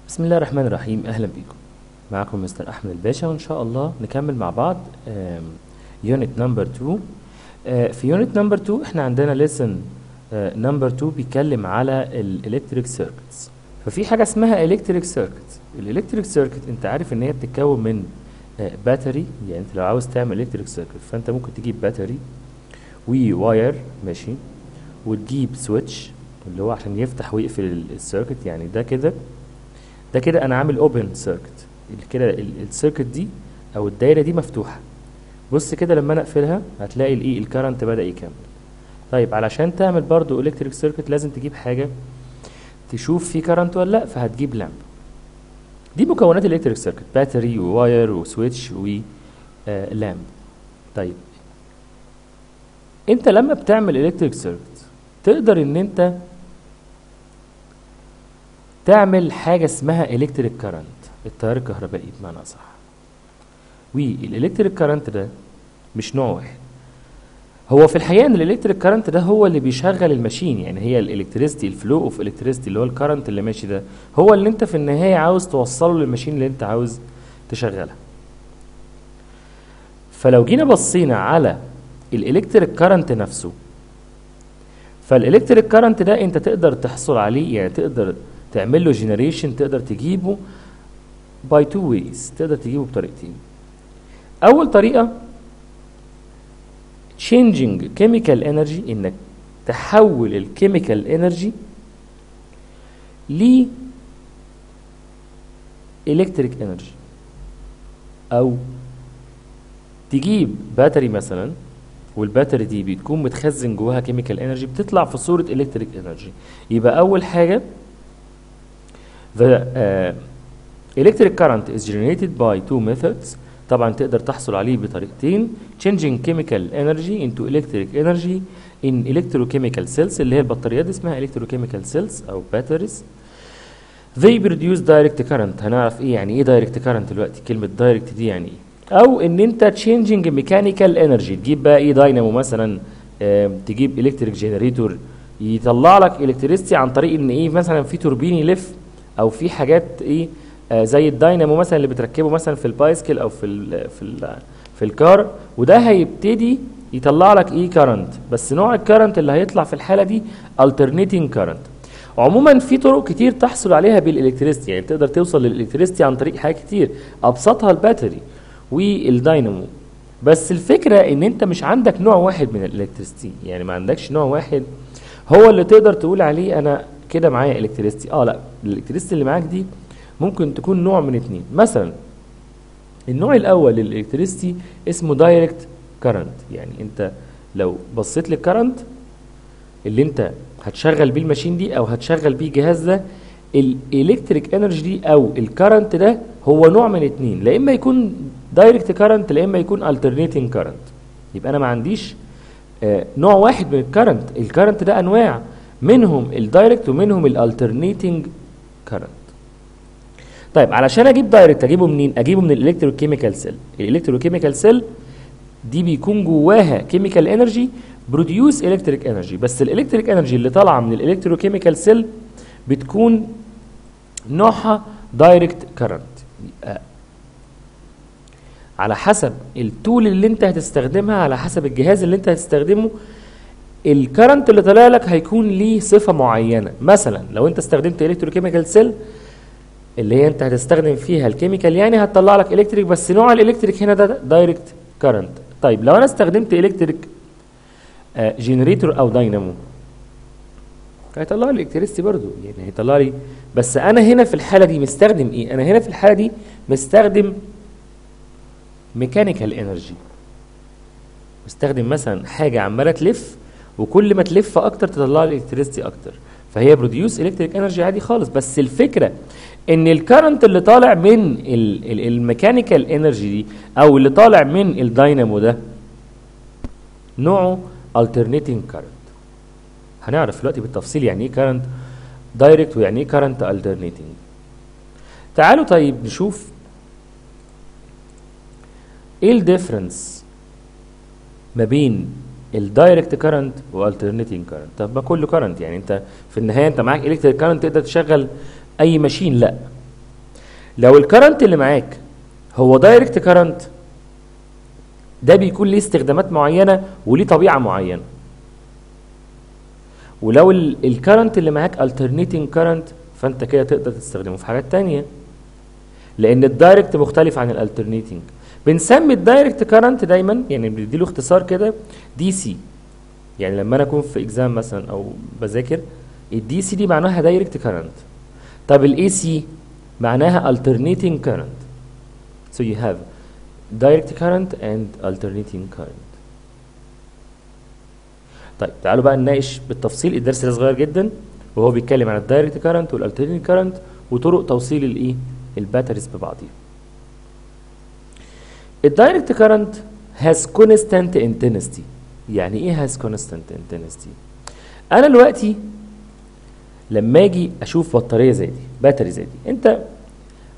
بسم الله الرحمن الرحيم. اهلا بيكم، معكم مستر احمد الباشا، وان شاء الله نكمل مع بعض unit number 2. في unit number 2 احنا عندنا lesson number 2 بيتكلم على ال electric circuits. ففي حاجة اسمها electric circuit. ال electric circuit انت عارف ان هي بتتكون من battery. يعني انت لو عاوز تعمل electric circuit فانت ممكن تجيب battery و wire، ماشي، وتجيب switch اللي هو عشان يفتح ويقفل ال circuit. يعني ده كده، ده كده انا عامل open circuit كده، ال circuit دي او الدايرة دي مفتوحه. بص كده لما انا اقفلها هتلاقي الايه؟ ال current بدا يكمل. طيب علشان تعمل برضو electric circuit لازم تجيب حاجة تشوف في current ولا لا، فهتجيب lamp. دي مكونات ال electric circuit: battery و wire و switch و lamp. طيب انت لما بتعمل electric circuit تقدر ان انت تعمل حاجة اسمها electric current، التيار الكهربائي بمعنى اصح. وال electric current ده مش نوع واحد، هو في الحقيقة ان ال electric current ده هو اللي بيشغل ال machine. يعني هي ال electricity، ال flow of electricity اللي هو ال current اللي ماشي ده هو اللي انت في النهاية عاوز توصله لل machine اللي انت عاوز تشغلها. فلو جينا بصينا على ال electric current نفسه، فال electric current ده انت تقدر تحصل عليه، يعني تقدر تعمل له generation، تقدر تجيبه by two ways، تقدر تجيبه بطريقتين. اول طريقه changing chemical energy، انك تحول ال chemical energy ل electric energy، او تجيب battery مثلا وال battery دي بتكون متخزن جواها chemical energy بتطلع في صورة electric energy. يبقى اول حاجة the electric current is generated by two methods. طبعا تقدر تحصل عليه بطريقتين: changing chemical energy into electric energy in electrochemical cells، اللي هي البطاريات دي اسمها electrochemical cells او batteries. they produce direct current. هنعرف ايه يعني ايه direct current دلوقتي، كلمة direct دي يعني ايه. او ان انت changing mechanical energy، تجيب بقى ايه؟ داينامو مثلا، تجيب electric generator يطلع لك electricity عن طريق ان ايه؟ مثلا في توربين يلف، او في حاجات ايه زي الداينامو مثلا اللي بتركبه مثلا في ال bicycle او في ال car، وده هيبتدي يطلع لك ايه؟ current، بس نوع ال current اللي هيطلع في الحالة دي alternating current. عموما في طرق كتير تحصل عليها بال electricity، يعني تقدر توصل لل electricity عن طريق حاجات كتير، ابسطها ال battery وال dynamo. بس الفكرة ان انت مش عندك نوع واحد من ال electricity، يعني ما عندكش نوع واحد هو اللي تقدر تقول عليه انا كده معايا electricity. لا، ال electricity اللي معاك دي ممكن تكون نوع من اتنين مثلا. النوع الاول لل electricity اسمه direct current. يعني انت لو بصيت لل current اللي انت هتشغل بيه ال machine دي او هتشغل بيه الجهاز ده، ال electric energy دي او ال current ده هو نوع من اتنين: لا اما يكون direct current، لا اما يكون alternating current. يبقى انا ما عنديش نوع واحد من ال current، ال current ده انواع، منهم ال direct ومنهم ال alternating current. طيب علشان اجيب direct اجيبه منين؟ اجيبه من ال electrochemical cell. ال electrochemical cell دي بيكون جواها chemical energy produce electric energy، بس ال electric energy اللي طالعه من ال electrochemical cell بتكون نوعها direct current. على حسب ال tool اللي انت هتستخدمها، على حسب الجهاز اللي انت هتستخدمه، ال current اللي طالع لك هيكون ليه صفة معينه. مثلا لو انت استخدمت electrochemical cell اللي هي انت هتستخدم فيها ال chemical، يعني هتطلع لك electric، بس نوع ال electric هنا ده direct current. طيب لو انا استخدمت electric generator او داينامو هيطلع لي electricity برضو، يعني هيطلع لي، بس انا هنا في الحالة دي مستخدم ايه؟ انا هنا في الحالة دي مستخدم mechanical energy، مستخدم مثلا حاجة عماله تلف، وكل ما تلف اكتر تطلع لي electricity اكتر، فهي produce electric energy عادي خالص. بس الفكرة ان ال current اللي طالع من ال mechanical energy دي او اللي طالع من الداينامو ده نوعه alternating current. هنعرف دلوقتي بالتفصيل يعني ايه current direct ويعني ايه current alternating. تعالوا طيب نشوف ايه ال difference ما بين ال direct current و alternating current. طب ما كله current، يعني انت في النهاية انت معاك electric current تقدر تشغل اي machine. لا. لو ال current اللي معاك هو direct current، ده بيكون ليه استخدامات معينة وليه طبيعة معينة. ولو ال current اللي معاك alternating current، فانت كده تقدر تستخدمه في حاجات تانية، لان ال direct مختلف عن ال alternating. بنسمي ال direct current دايما، يعني بنديله اختصار كده DC. يعني لما انا اكون في exam مثلا او بذاكر، ال DC دي معناها direct current. طب ال AC معناها alternating current. So you have direct current and alternating current. طيب تعالوا بقى نناقش بالتفصيل. الدرس ده صغير جدا، وهو بيتكلم عن ال direct current وال alternating current وطرق توصيل الايه ال batteries ببعضيها. ال direct current has constant intensity. يعني ايه has constant intensity؟ انا دلوقتي لما اجي اشوف بطارية زي دي، battery زي دي، انت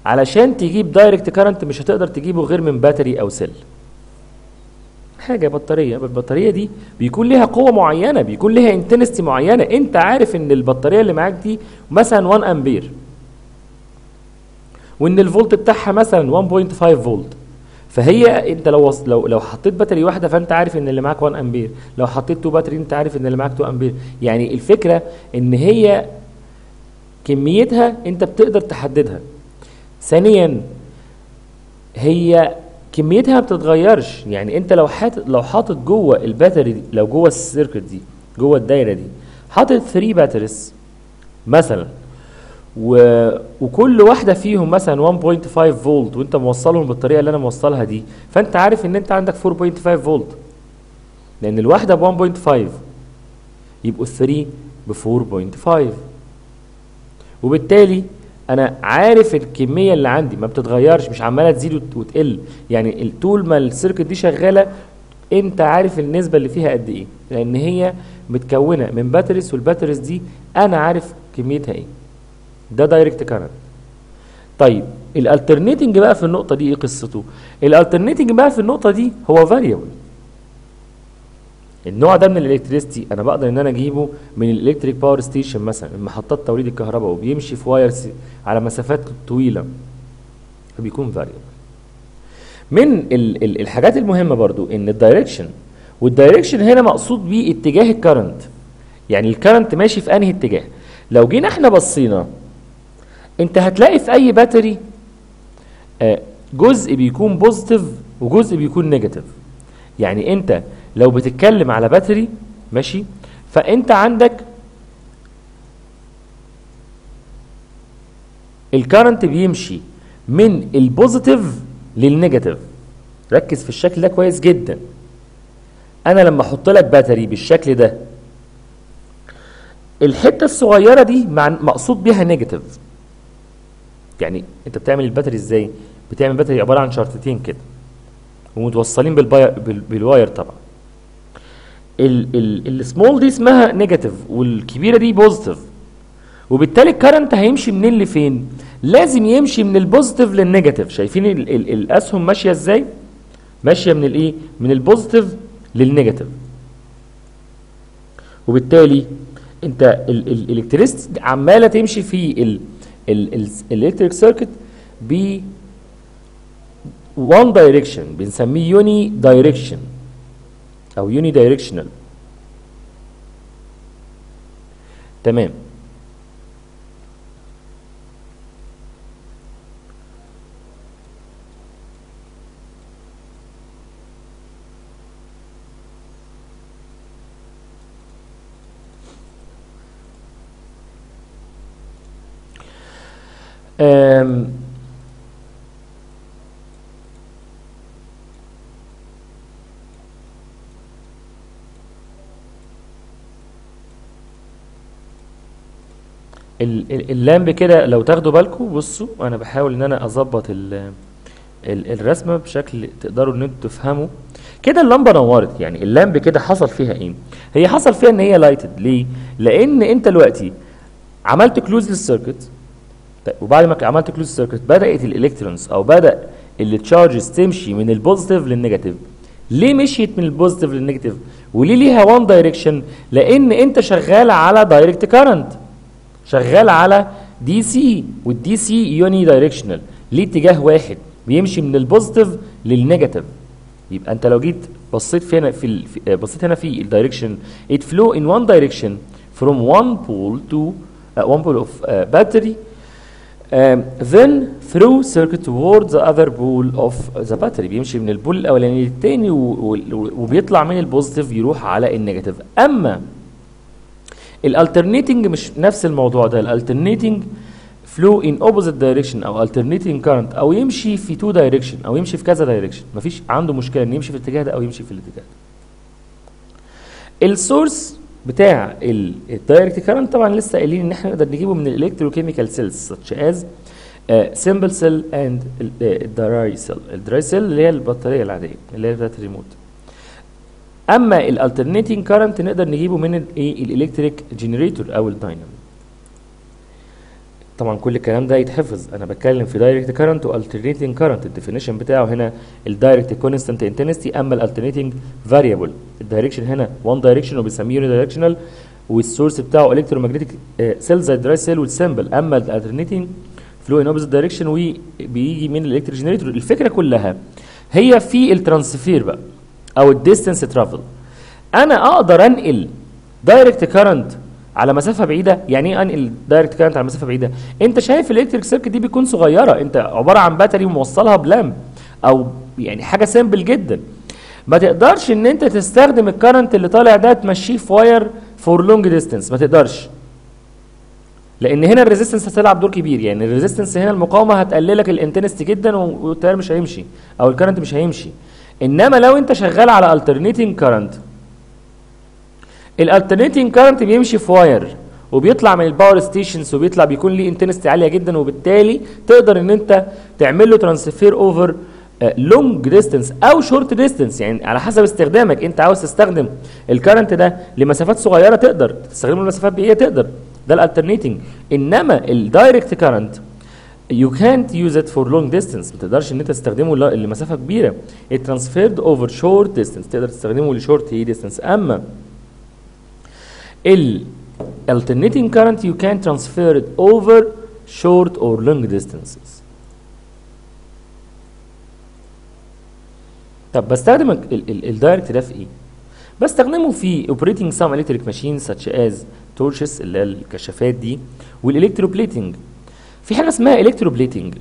علشان تجيب direct current مش هتقدر تجيبه غير من battery او cell، حاجة بطارية. البطارية دي بيكون ليها قوة معينة، بيكون ليها intensity معينة. انت عارف ان البطارية اللي معاك دي مثلا 1 امبير، وان الفولت بتاعها مثلا 1.5 فولت، فهي انت لو حطيت battery واحدة فانت عارف ان اللي معاك 1 امبير، لو حطيت 2 battery انت عارف ان اللي معاك 2 امبير. يعني الفكرة ان هي كميتها انت بتقدر تحددها. ثانيا هي كميتها ما بتتغيرش. يعني انت لو حاطط جوه ال battery دي، لو جوه ال circuit دي، جوه الدايرة دي، حاطط 3 batteries مثلا، وكل واحدة فيهم مثلا 1.5 فولت، وانت موصلهم بالطريقة اللي انا موصلها دي، فانت عارف ان انت عندك 4.5 فولت، لان الواحدة ب 1.5 يبقوا 3 ب 4.5، وبالتالي انا عارف الكمية اللي عندي ما بتتغيرش، مش عماله تزيد وتقل. يعني طول ما ال circuit دي شغالة انت عارف النسبة اللي فيها قد ايه، لان هي متكونه من batteries، وال batteries دي انا عارف كميتها ايه. ده direct current. طيب ال alternating بقى في النقطة دي ايه قصته؟ ال alternating بقى في النقطة دي هو variable. النوع ده من ال electricity انا بقدر ان انا اجيبه من ال electric power station مثلا، من محطات توليد الكهرباء، وبيمشي في wires على مسافات طويلة، فبيكون variable. من الحاجات المهمة برضو ان ال direction، وال direction هنا مقصود بيه اتجاه ال current، يعني ال current ماشي في انهي اتجاه. لو جينا احنا بصينا انت هتلاقي في اي battery جزء بيكون positive وجزء بيكون negative. يعني انت لو بتتكلم على battery ماشي، فانت عندك ال current بيمشي من ال positive لل negative. ركز في الشكل ده كويس جدا. انا لما احط لك battery بالشكل ده، الحتة الصغيرة دي مقصود بيها negative. يعني انت بتعمل ال battery ازاي؟ بتعمل battery عبارة عن شرطتين كده ومتوصلين بال wire طبعا. ال small دي اسمها negative والكبيرة دي positive، وبالتالي ال current هيمشي منين لفين؟ لازم يمشي من ال positive لل negative. شايفين الاسهم ماشية ازاي؟ ماشية من الايه؟ من ال positive لل negative. وبالتالي انت ال electricity عماله تمشي في ال electric circuit ب one direction، بنسميه uni direction او unidirectional. تمام. ال lamp كده لو تاخدوا بالكم، بصوا انا بحاول ان انا اظبط الرسمة بشكل تقدروا ان انتوا تفهموا كده. اللمبة نورت، يعني ال lamp كده حصل فيها ايه؟ هي حصل فيها ان هي lighted. ليه؟ لان انت دلوقتي عملت close لل circuit، طيب وبعد ما عملت close circuit بدات ال electrons او بدا ال charges تمشي من ال positive لل negative. ليه مشيت من ال positive لل negative؟ وليه ليها one direction؟ لان انت شغال على direct current، شغال على DC، وال DC unidirectional، ليه اتجاه واحد بيمشي من ال positive لل negative. يبقى انت لو جيت بصيت في هنا في بصيت هنا في ال direction، it flow in one direction from one pole to one pole of battery then through circuit toward the other pole of the battery. بيمشي من ال pole الاولاني للتاني وبيطلع من ال positive يروح على ال negative. اما ال alternating مش نفس الموضوع ده، ال alternating flow in opposite direction او alternating current، او يمشي في two direction او يمشي في كذا direction، مفيش عنده مشكلة ان يمشي في الاتجاه ده او يمشي في الاتجاه ده. ال source بتاع ال direct current طبعا لسه قايلين ان احنا نقدر نجيبه من ال electrochemical cells such as simple cell and dry cell. ال dry cell اللي هي البطارية العادية اللي هي بتاعت الريموت. اما ال alternating current نقدر نجيبه من الايه ال electric generator او الداينامو. طبعا كل الكلام ده يتحفظ، انا بتكلم في direct current و alternating current. ال definition بتاعه هنا ال direct constant intensity، اما ال alternating variable. ال direction هنا one direction وبنسميه unidirectional، وال source بتاعه electromagnetic cell زي ال dry cell وال simple. اما ال alternating flow in opposite direction وبيجي من ال electric generator. الفكرة كلها هي في ال transfer بقى او ال distance travel. انا اقدر انقل direct current على مسافة بعيدة. يعني ايه انقل direct current على مسافة بعيدة؟ انت شايف ال electric circuit دي بتكون صغيرة، انت عبارة عن battery وموصلها ب lamp او يعني حاجة simple جدا، ما تقدرش ان انت تستخدم ال current اللي طالع ده تمشيه في wire for long distance، ما تقدرش، لان هنا ال resistance هتلعب دور كبير. يعني ال resistance هنا المقاومة هتقللك ال intensity جدا والتيار مش هيمشي او ال current مش هيمشي. انما لو انت شغال على alternating current، ال alternating current بيمشي في wire وبيطلع من ال power stations وبيطلع بيكون ليه intensity عالية جدا، وبالتالي تقدر ان انت تعمل له transfer over long distance او short distance، يعني على حسب استخدامك. انت عاوز تستخدم ال current ده لمسافات صغيرة تقدر تستخدمه لمسافات بعيدة تقدر، ده ال alternating. انما ال direct current you can't use it for long distance، ما تقدرش ان انت تستخدمه لمسافة كبيرة. it transferred over short distance، تقدر تستخدمه ل short distance. اما ال alternating current you can transfer it over short or long distances. طب بستخدم ال direct ده في ايه؟ بستخدمه في operating some electric machines such as torches اللي هي الكشافات دي، وال electroplating. في حاجة اسمها electroplating.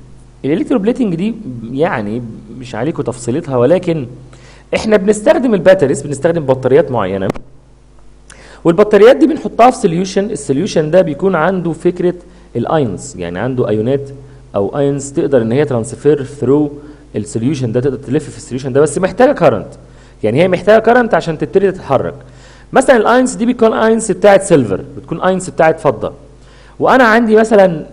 ال electroplating دي يعني مش عليكم تفصيلتها، ولكن احنا بنستخدم ال batteries، بنستخدم بطاريات معينة، والبطاريات دي بنحطها في solution. ال solution ده بيكون عنده فكرة ال ions، يعني عنده ايونات او ions تقدر ان هي transfer through ال solution ده، تقدر تلف في ال solution ده، بس محتاجه current. يعني هي محتاجه current عشان تبتدي تتحرك. مثلا ال ions دي بتكون ions بتاعت silver، بتكون ions بتاعت فضة، وانا عندي مثلا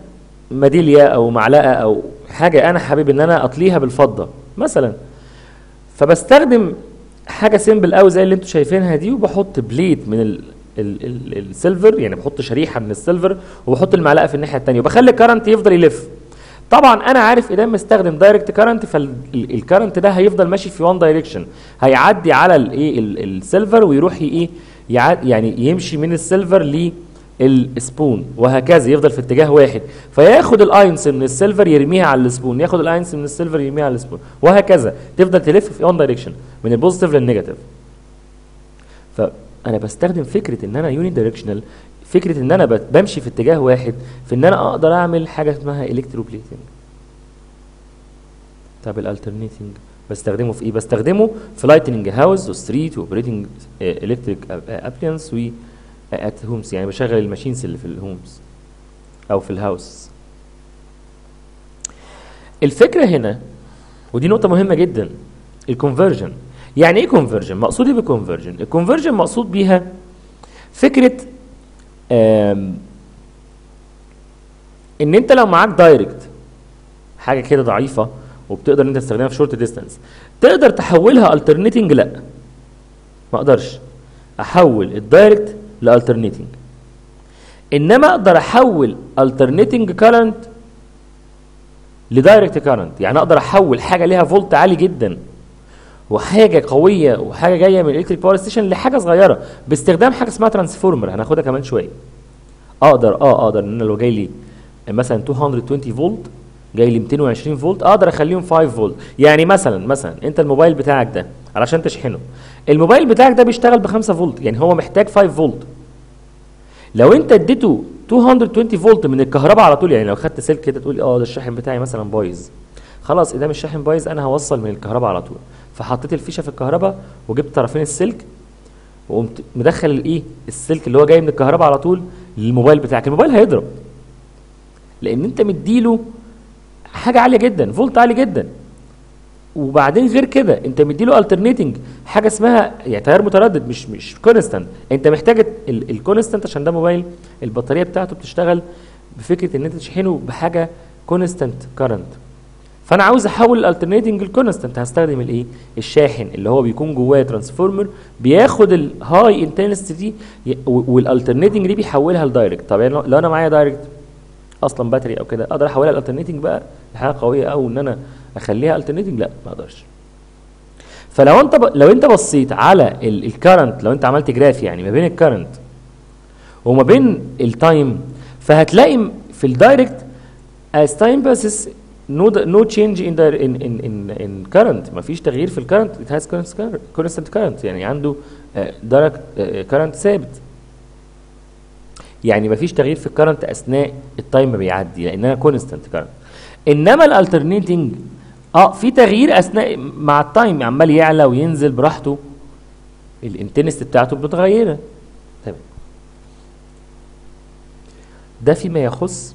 ميدالية او معلقه او حاجة انا حابب ان انا اطليها بالفضه مثلا، فبستخدم حاجة simple قوي زي اللي انتم شايفينها دي، وبحط plate من ال silver، يعني بحط شريحة من ال silver وبحط المعلقة في الناحية الثانية، وبخلي ال current يفضل يلف. طبعا انا عارف اذا مستخدم direct current فال current ده هيفضل ماشي في one direction، هيعدي على الايه ال silver ويروح ايه يعني يمشي من ال silver لل spoon وهكذا، يفضل في اتجاه واحد. فياخد ال ions من ال silver يرميها على ال spoon، ياخد ال ions من ال silver يرميها على ال spoon، وهكذا تفضل تلف في one direction من ال positive لل negative. فانا بستخدم فكرة ان انا unidirectional، فكرة ان انا بمشي في اتجاه واحد، في ان انا اقدر اعمل حاجة اسمها electroplating. طب ال alternating بستخدمه في ايه؟ بستخدمه في lighting house و street و operating electric appliance و at homes، يعني بشغل ال machines اللي في ال homes او في ال house. الفكرة هنا، ودي نقطة مهمة جدا، ال conversion. يعني ايه conversion؟ مقصود ايه بال conversion؟ ال conversion مقصود بيها فكرة ان انت لو معاك direct حاجة كده ضعيفة وبتقدر ان انت تستخدمها في short distance، تقدر تحولها alternating؟ لا، ما اقدرش احول ال direct ل alternating، انما اقدر احول alternating current ل direct current. يعني اقدر احول حاجة ليها فولت عالي جدا وحاجه قوية وحاجه جاية من ال electric power station لحاجة صغيرة باستخدام حاجة اسمها transformer، هناخدها كمان شوية. اقدر ان انا لو جاي لي مثلا 220 فولت جاي لي 220 فولت، اقدر اخليهم 5 فولت. يعني مثلا انت الموبايل بتاعك ده علشان تشحنه، الموبايل بتاعك ده بيشتغل ب 5 فولت، يعني هو محتاج 5 فولت. لو انت اديته 220 فولت من الكهرباء على طول، يعني لو خدت سلك كده تقول ده الشاحن بتاعي مثلا بايظ، خلاص ادام الشاحن بايظ انا هوصل من الكهرباء على طول، فحطيت الفيشه في الكهرباء وجبت طرفين السلك وقمت مدخل الايه السلك اللي هو جاي من الكهرباء على طول للموبايل بتاعك، الموبايل هيضرب لان انت مديله حاجة عالية جدا، فولت عالي جدا. وبعدين غير كده انت مديله alternating، حاجة اسمها يعني تيار متردد، مش constant. انت محتاج ال constant عشان ده موبايل البطارية بتاعته بتشتغل بفكره ان انت تشحنه بحاجة constant current. فانا عاوز احول ال alternating لل constant، هستخدم الايه الشاحن اللي هو بيكون جواه transformer بياخد ال high intensity دي وال alternating دي بيحولها ل direct. طب يعني لو انا معايا direct اصلا battery او كده، اقدر احولها ل alternating بقى لحاجة قوية، او ان انا اخليها alternating؟ لا ما اقدرش. فلو انت لو انت بصيت على ال current، لو انت عملت graph يعني ما بين ال current وما بين ال time، فهتلاقي في ال direct as time passes no change in the in in in in current، مفيش تغيير في ال current، it has constant current، يعني عنده direct current ثابت، يعني مفيش تغيير في ال current اثناء ال time ما بيعدي لانها constant current. انما ال alternating في تغيير اثناء مع ال time، عمال يعلى وينزل براحته، ال intensity بتاعته متغيرة. تمام، ده فيما يخص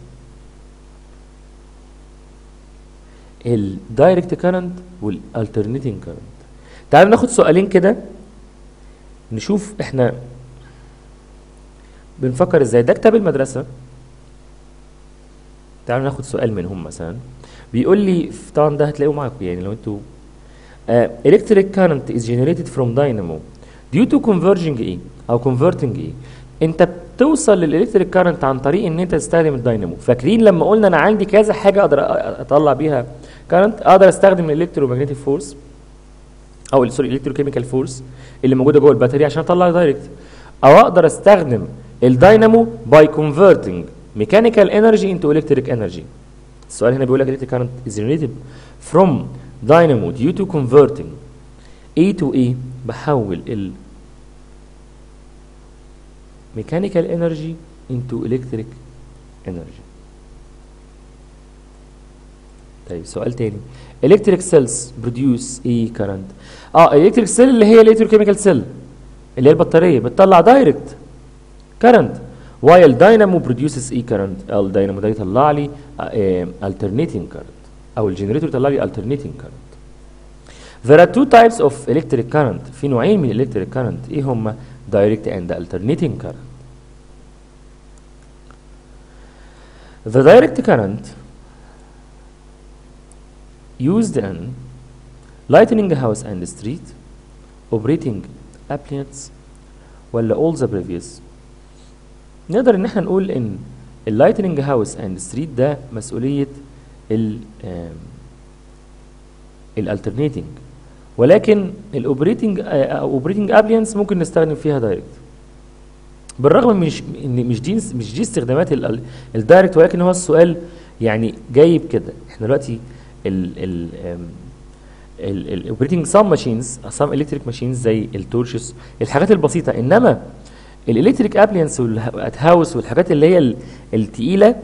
ال direct current وال alternating current. تعالوا ناخد سؤالين كده نشوف احنا بنفكر ازاي. ده كتاب المدرسة، تعالوا ناخد سؤال منهم. مثلا بيقول لي، طبعا ده هتلاقوه معاكم يعني لو انتوا electric current is generated from dynamo due to converging ايه او converting ايه. انت بتوصل لل electric current عن طريق ان انت تستخدم الداينامو. فاكرين لما قلنا انا عندي كذا حاجة اقدر اطلع بيها current؟ اقدر استخدم ال electromagnetic force او sorry electrochemical force اللي موجودة جوه ال battery عشان اطلع direct، او اقدر استخدم ال dynamo by converting mechanical energy into electric energy. السؤال هنا بيقول لك electric current is generated from dynamo due to converting A to A، بحول ال mechanical energy into electric energy. طيب سؤال تاني، electric cells produce A current. Electric cell اللي هي electrochemical cell اللي هي البطارية بتطلع direct current، while dynamo produces A current. الداينامو ده يطلع لي alternating current، او ال generator يطلع لي alternating current. There are two types of electric current. في نوعين من electric current، ايه هما؟ Direct and alternating current. The direct current used in lighting house and street, operating appliance، ولا all the previous. نقدر ان احنا نقول ان ال lighting house and street ده مسؤولية ال alternating، ولكن ال operating operating appliance ممكن نستخدم فيها direct، بالرغم من ان مش دي استخدامات ال direct، ولكن هو السؤال يعني جايب كده. احنا دلوقتي ال ال operating some machines، some electric machines زي ال torches، الحاجات البسيطة، انما ال electric appliance وال house والحاجات اللي هي الثقيلة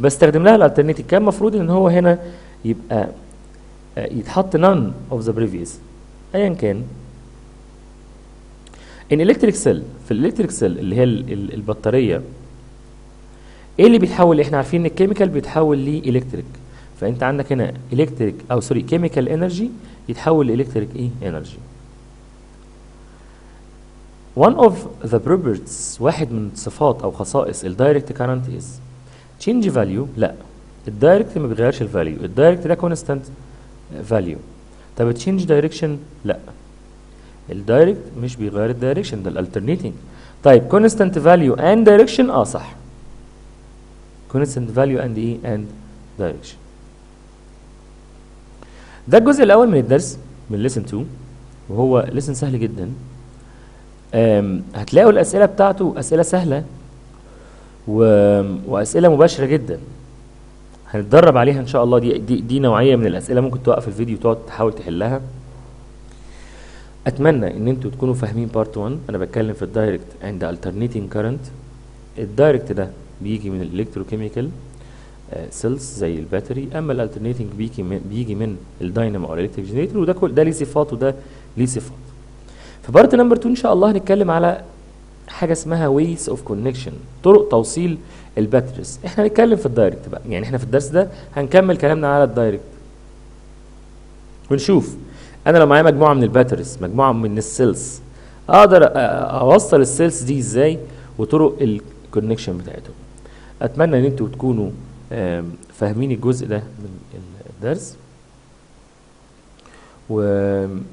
بستخدم لها ال alternating. كان المفروض ان هو هنا يبقى يتحط none of the previous. ايا كان، in electric cell، في ال electric cell اللي هي البطارية، ايه اللي بيتحول؟ احنا عارفين ان ال chemical بيتحول ل electric، فانت عندك هنا electric او sorry chemical energy يتحول ل electric ايه energy. One of the properties، واحد من صفات او خصائص ال direct current is change value. لا، ال direct ما بيغيرش ال value، ال direct ده constant value. طب change direction؟ لا، ال direct مش بيغير ال direction، ده ال alternating. طيب constant value and direction، صح، constant value and ايه and direction. ده الجزء الاول من الدرس من lesson 2، وهو lesson سهل جدا. هتلاقوا الاسئلة بتاعته اسئلة سهلة واسئلة مباشرة جدا. هنتدرب عليها ان شاء الله. دي نوعية من الاسئلة ممكن توقف الفيديو وتقعد تحاول تحلها. اتمنى ان انتوا تكونوا فاهمين part 1. انا بتكلم في ال direct and alternating current. ال direct ده بيجي من ال electrochemical cells زي ال battery، اما ال alternating بيجي من الداينامو او ال electric generator، وده كل ده ليه صفات وده ليه صفات. في part number 2 ان شاء الله هنتكلم على حاجة اسمها ways of connection، طرق توصيل ال batteries. احنا هنتكلم في ال direct بقى، يعني احنا في الدرس ده هنكمل كلامنا على ال direct، ونشوف انا لو معايا مجموعة من ال batteries، مجموعة من ال cells، اقدر اوصل ال cells دي ازاي وطرق ال connection بتاعتهم. اتمنى ان انتوا تكونوا فاهمين الجزء ده من الدرس، وان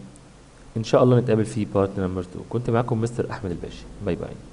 شاء الله نتقابل في part number 2. كنت معاكم مستر احمد الباشا. bye bye.